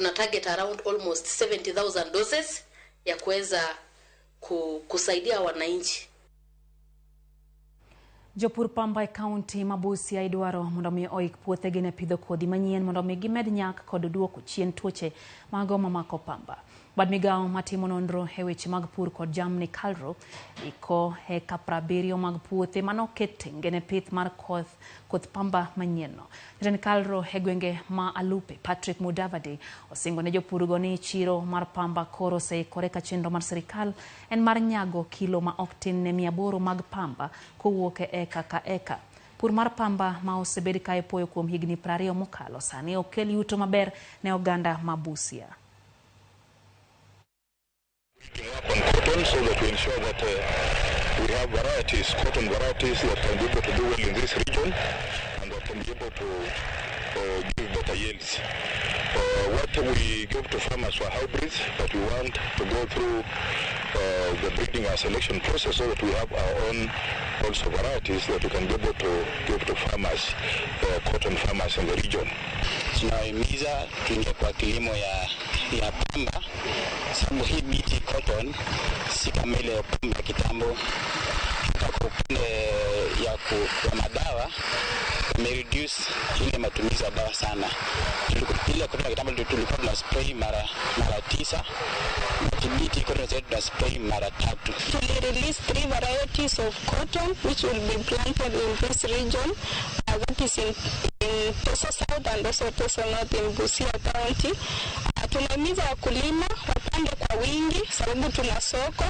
Tuna target around almost 70,000 doses ya kuweza kusaidia wananchi. Jopur pamba e kaunti ma Busia idwaro mondo mi oik puothegi ne pidho kodhi manyien mondo mi gimed nyak kod duoko chien tuoche mago mamako pamba. Bad migawo matimo nonro e weche mag pur kod jamni KALRO iko eka 70 mag puothe manoket tenge ne pith mar koth pamba manyienno. Jatend KALRO e gwenge ma Alupe Patrick Mudavadi osingo ne jopurgo ni chiro mar pamba koro oseikore ka chenro mar sirikal en mar nyago kilo ma ok tin ne 800 mag pamba kowuok e eka ka eka. Pur mar pamba ma osebed ka ipuoyo kuom higni 20 mokalo sani ok kel yuto maber ne oganda ma Busia. Work on cotton so that we ensure that we have varieties, cotton varieties that can be able to do well in this region and that can be able to give better yields. What we give to farmers were hybrids, but we want to go through the breeding and selection process so that we have our own also varieties that we can be able to give to farmers, cotton farmers in the region. Tunawahimiza tuingie kwa kilimo ya pamba, sababu hii BT cotton si kama ile pamba ya kitambo. Hata kwa upande ya madawa reduce ile matumizi ya dawa sana. Ile cotton ya kitambo tulikuwa tuna spray mara 9, but BT cotton sasa tuna spray mara 3. We release 3 varieties of cotton which will be planted in this region, that is in Teso South and also Teso North in Busia County. Tunahimiza wakulima wapande kwa wingi sababu tuna soko.